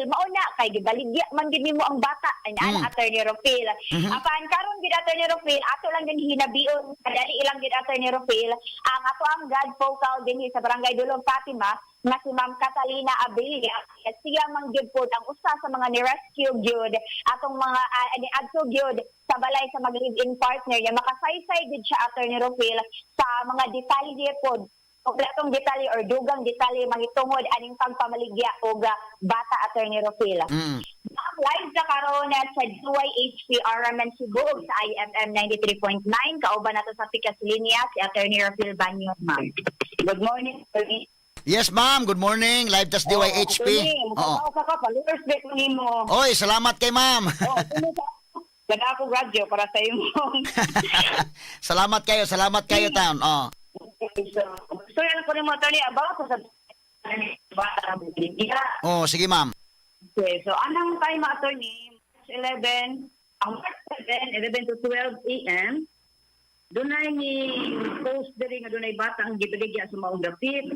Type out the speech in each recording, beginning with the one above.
Mao na kay gibaligya man gid nimo ang bata ana, Attorney Rofil. Apan karon gid, Attorney Rofil, ato lang din hinabion kadali ilang gid, Attorney Rofil, ang ato ang God focal dinhi sa Barangay Dulong Fatima nga si Ma'am Catalina Abella. Siya man gyud pod ang usa sa mga ni-rescue gyud atong mga ni adto gyud sa balay sa mag-live-in partner niya. Makasaysay gid siya, Attorney Rofil, sa mga detalye pod, kompletong detalye or dugang detalye mahitungod aning pagpamaligya og bata, Attorney Rofil. Ma'am, live na karon sa DYHP RMN Cebu ug sa IFM 93.9. Kauban nato sa pikas linya si Attorney Rofil Banyo, ma'am. Good morning, attorney. Yes, ma'am. Good morning. Live tas DYHP. Oo. Oo. Ka followers back nimo. Oy, salamat kay ma'am. Oh, gada ako radyo para sa imong. Salamat kayo, salamat kayo taon. Oh. So, yan ko nimo, attorney, about sa bata na. Oh, sige, ma'am. Okay, so anang time, attorney, March 11, ang March 7, 11 to 12 a.m., dunay ni post diri nga dunay bata ang gibaligya sa maong dapit.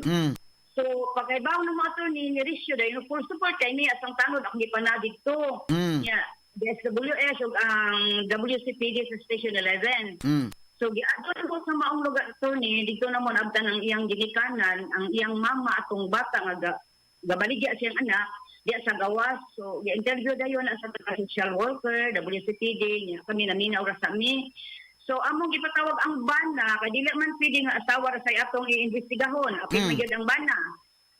So, pagkaibaw ng mga attorney, ni Risyo dahil full support kay niya asang tanod akong gipana dito. Ya, DSWS ug ang WCPD sa Station 11. So giadto ko sa maong lugar, attorney, dito na mo naabtan ang iyang ginikanan, ang iyang mama atong bata nga gabaligya siyang anak diya sa gawas. So gi-interview dayon sa social worker, WCPD, niya kami naminaw ra sa mi. So among gipatawag ang bana kay dili man pwede nga asawa ra say atong iimbestigahon. Apil man gyud ang bana.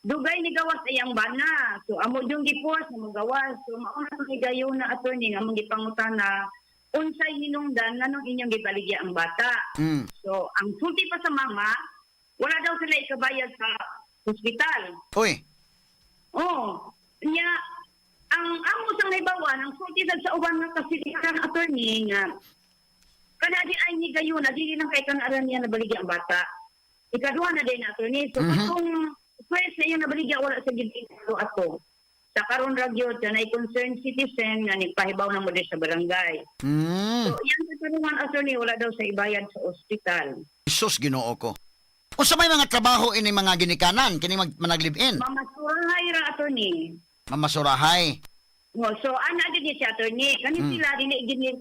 Dugay ni gawas iyang bana. So amo yung gi-force nga mogawas. So mao na tong higayon na, attorney, nga among gipangutana unsay hinungdan nganong inyong gibaligya ang bata. So ang sulti pa sa mama, wala daw sila ikabayad sa hospital. Uy. Oh, nya ang amo sang naibawan, ang sulti sa uban nga kasilihan, attorney, nga kana di ay ni gayon na dili lang kay kanaran niya nabaligya ang bata. Ikaduha na din, attorney. So kung first na iyang nabaligya, wala sa gid ato. Sa karon ra gyud kanay concerned citizen nga nagpahibaw na mo sa barangay. So iyang katarungan, attorney, wala daw sa ibayad sa ospital. Jesus, Ginoo ko. Unsa may mga trabaho ini mga ginikanan kini mag managlive-in? Mamasurahay ra, attorney. Mamasurahay. Oh, so ana gid ni siya, attorney. Kani sila dili gid.